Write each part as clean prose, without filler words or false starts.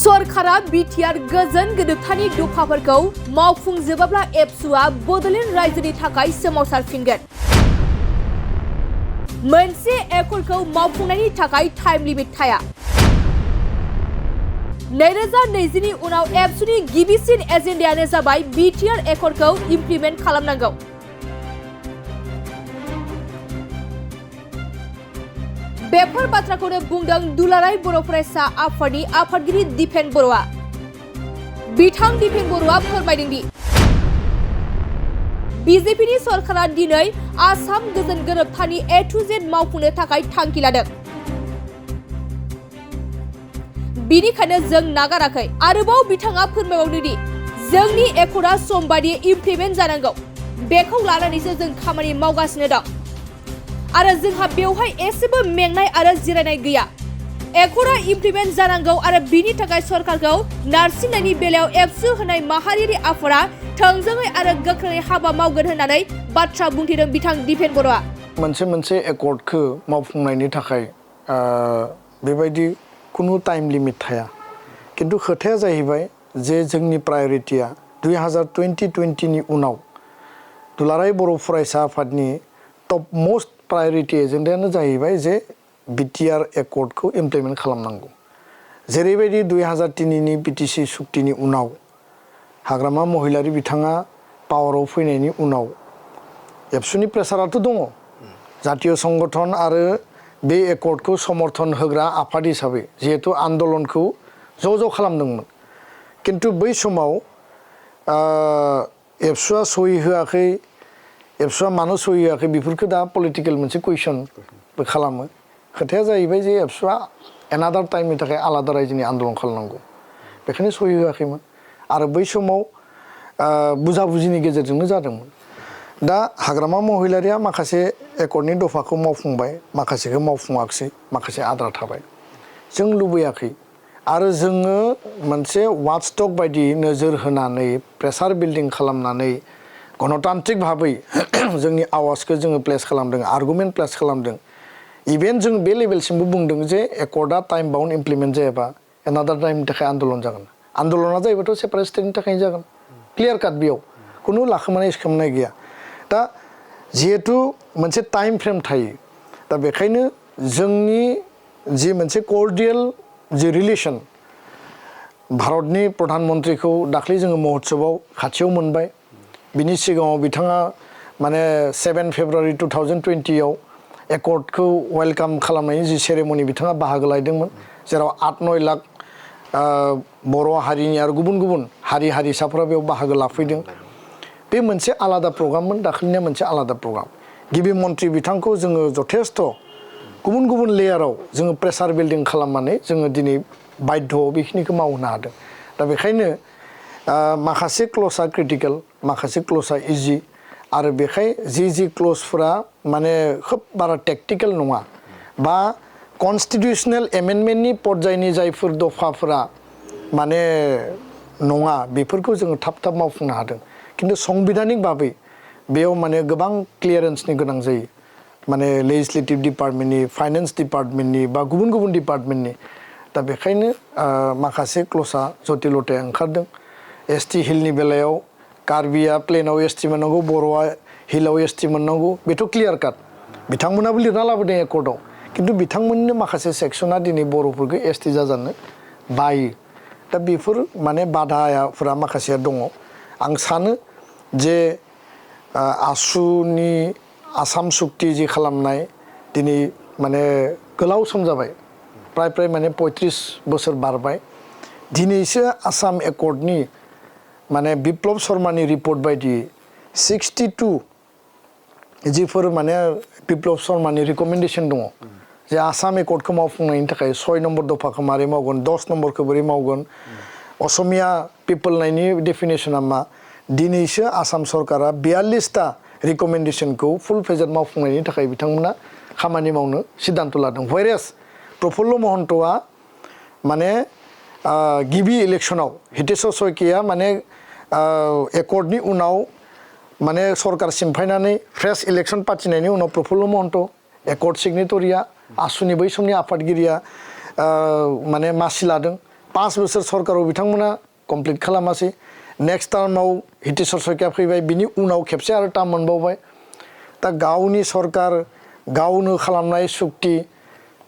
सरकारा बिटिआर गोजोन गोरोबथानि दफाफोरखौ मावफुंजोबाब्ला एबसुआ बड'लेण्ड रायजोनि थाखाय सोमावसारफिनगोन। मोनसे एकर्डखौ मावफुंनायनि थाखाय टाइम लिमिट थाया। 2020 नि उनाव एबसुनि गिबिसिन एजेन्डायानो जाबाय बिटिआर एकर्डखौ इमप्लिमेन्ट खालामनांगौ। बेफोर बाथ्राखौनो बुंदों दुलाराय बर' फरायसा आफादनि आफादगिरि दिपेन बर'आ। बिथां दिपेन बर'आ फोरमायदों दि बिजेपिनि सरकारा दिनै आसाम गोजोन गोरोबथानि A to Z मावफुंनो थाखाय थांखि लादों। बिनिखायनो जों नागाराखै। आरोबाव बिथाङा फोरमायबावदों दि जोंनि एकर्डआ सम बादियै इमप्लिमेन्ट जानांगौ। बेखौ लानानैसो जों खामानि मावगासिनो दं। आरो जोंहा बेवहाय एसेबो मेंनाय आरो जिरायनाय गैया। एकर्डआ इमप्लिमेन्ट जानांगौ आरो बिनि थाखाय सरकारखौ नारसिननायनि बेलायाव एबसु होनाय माहारियारि आफादआ थोंजोङै आरो गोख्रोङै हाबा मावगोन होननानै बाथ्रा बुंथिदों बिथां दिपेन बर'आ। मोनसे एकर्डखौ मावफुंनायनि थाखाय बेबायदि खुनु टाइम लिमिट थाया। किन्तु खोथाया जाहैबाय जे जोंनि प्रायरिटिया 2020 नि उनाव दुलाराय बर' फरायसा आफादनि टप मोस्ट प्रायरिटि एजेन्डायानो जाहैबाय जे बिटिआर एकर्डखौ इमप्लिमेन्ट खालामनांगौ। जेरैबायदि 2003 नि बिटिसि सुक्तिनि उनाव हाग्रामा महिलारि बिथाङा पावाराव फैनायनि उनाव एबसुनि प्रेसाराथ' दङ। जातीय संगठन आरो बे एकर्डखौ समर्थन होग्रा आफाद हिसाबै जिहेतु आन्दलनखौ ज' खालामदोंमोन। किन्तु बै समाव एबसुआ सहि होआखै। एबसुआ मानो सहि होआखै बेफोरखौ दा पलिटिकेल मोनसे कुइसनबो खालामो। खोथाया जाहैबाय जे एबसुआ एनादार टाइमनि थाखाय आलादा रायजोनि आन्दलन खालामनांगौ। बेखायनो सहि होआखैमोन। आरो बै समाव बुजाबुजिनि गेजेरजोंनो जादोंमोन। दा हाग्रामा महिलारिया माखासे एकर्डनि दफाखौ मावफुंबाय, माखासेखौ मावफुङाखिसै, माखासे आद्रा थाबाय। जों लुबैयाखै। आरो जोङो मोनसे वाचडग बायदि नोजोर होनानै प्रेसार बिल्डिं खालामनानै गणतान्त्रिक भाबै जोंनि आवाजखौ जोङो प्लेस खालामदों, आर्गुमेन्ट प्लेस खालामदों। इभेन जों बे लेभेलसिमबो बुंदों जे एकर्डआ टाइम बाउन्ड इमप्लिमेन्ट जायाबा एनादार टाइमनि थाखाय आन्दलन जागोन। आन्दलना जाहैबाथ' सेपारेट स्टेटनि थाखायनो जागोन। क्लियार काट बेयाव खुनु लाखोमानाय सिखोमानाय गैया। दा जिहेतु मोनसे टाइम फ्रेम थायो, दा बेखायनो जोंनि जि मोनसे कर्डियेल जि रिलेसन भारतनि प्रधान मन्त्रिखौ दाख्लै जोङो महोत्सबआव खाथियाव मोनबाय। बिनि सिगाङाव बिथाङा माने 7 फेब्रुवारि 2020 एकर्डखौ वेलकाम खालामनायनि जि सेरेमनि बिथाङा बाहागो लादोंमोन, जेराव 8-9 लाख बर' हारिनि आरो गुबुन हारि हारिसाफोरा बेयाव बाहागो लाफैदों। बे मोनसे आलादा प्रग्राममोन। दाख्लैनिया मोनसे आलादा प्रग्राम। गिबि मन्त्रि बिथांखौ जोङो जथेस्थ' गुबुन लेयाराव जोङो प्रेसार बिल्डिं खालामनानै जोङो दिनै बाध्य'आव बेखिनिखौ मावहोनो हादों। दा बेखायनो माखासे क्ल'जआ क्रिटिकेल, माखासे क्ल'जआ इजि। आरो बेखाय जि क्ल'जफोरा माने खोब बारा टेक्टिकेल नङा बा कनस्टिटिउसनेल एमेन्डमेन्टनि पर्यायनि जायफोर दफाफोरा माने नङा, बेफोरखौ जोङो थाब मावफुंनो हादों। किन्तु संबिधानिक भाबै बेयाव माने गोबां क्लियारेन्सनि गोनां जायो। माने लेजिस्लेटिभ डिपार्टमेन्टनि, फाइनेन्स डिपार्टमेन्टनि बा गुबुन डिपार्टमेन्टनि। दा बेखायनो माखासे क्ल'जआ जटिलताया ओंखारदों। एसटि हिलनि बेलायाव कार्बिया प्लेनाव एसटि मोननांगौ, बर'आ हिलाव एसटि मोननांगौ, बेथ' क्लियार काट। बिथांमोनाबो लिरना लाबोदों एकर्डआव। किन्तु बिथांमोननिनो माखासे सेक्सना दिनै बर'फोरखौ एसटि जाजानो बायो। दा बेफोर माने बाधाफोरा माखासेया दङ। आं सानो जे आसुनि आसाम सुक्ति जि खालामनाय दिनै माने गोलाव सम जाबाय, प्राय माने 35 बोसोर बारबाय। दिनैसो आसाम एकर्डनि माने बिप्लब शर्मानि रिपर्ट बायदियै 62 जिफोर माने बिप्लब शर्मानि रिकमेन्डेसन दङ जे आसाम एकर्डखौ मावफुंनायनि थाखाय 6 नम्बर दफाखौ मारै मावगोन, 10 नम्बरखौ बोरै मावगोन, असमिया पिपोलनायनि डेफिनेसना मा। दिनैसो आसाम सरकारा 42टा रिकमेन्डेसनखौ फुल फेजेड मावफुंनायनि थाखाय बिथांमोना खामानि मावनो सिद्धान्त लादों। व्हेरेस प्रफुल्ल महन्तआ माने गिबि इलेक्शनाव हितेश्वर शइकिया माने एकर्डनि उनाव माने सरकार सिमफायनानै फ्रेश इलेक्शन पार्टिनायनि उनाव प्रफुल्ल महन्त एकर्ड सिगनेटरिया आसुनि बै समनि आफादगिरिया माने मासि लादों 5 बोसोर सरकाराव बिथांमोना कमप्लिट खालामासै नेक्स्ट टार्माव हितेश्वर शइकिया फैबाय बिनि उनाव खेबसे आरो टार्म मोनबावबाय दा गावनि सरकार गावनो खालामनाय सुक्ति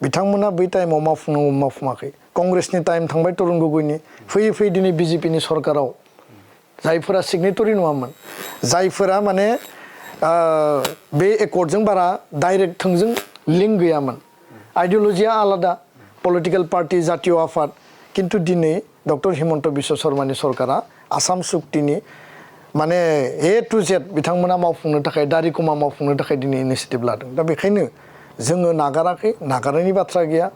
बिथांमोना बै टाइमाव मावफुंनांगौ मावफुङाखै कंग्रेसनि टाइम थांबाय तरुण गगैनि फैयै फैयै दिनै बिजेपिनि सरकाराव जायफोरा सिगनेटरि नङामोन जायफोरा माने बे एकर्डजों बारा डाइरेक्ट थोंजों लिंक गैयामोन आइडिअलजिया आलादा पलिटिकल पार्टी जातीय आफाद किन्तु दिनै डक्टर हिमन्त बिश्व शर्मानि सरकारा आसाम सुक्तिनि माने ए टु जेड बिथांमोना मावफुंनो थाखाय दारिकमा मावफुंनो थाखाय दिनै इनिसिएटिभ लादों दा बेखायनो जोङो नागाराखै नागारनायनि बाथ्रा गैया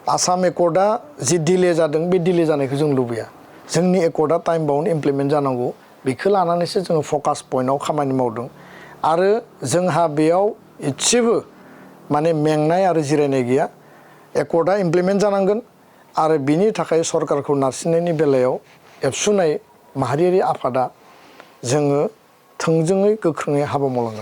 आसाम एकर्डआ जि डिले जादों बे डिले जानायखौ जों लुबैया जोंनि एकर्डआ टाइम बाउन्ड इमप्लिमेन्ट जानांगौ बेखौ लानानैसो जोङो फकास पइन्टआव खामानि मावदों आरो जोंहा बेयाव एसेबो माने मेंनाय आरो जिरायनाय गैया एकर्डआ इमप्लिमेन्ट जानांगोन आरो बिनि थाखाय सरकारखौ नारसिननायनि बेलायाव एबसुनाय माहारियारि आफादा जोङो थोंजोङै गोख्रोङै हाबा मावलांगोन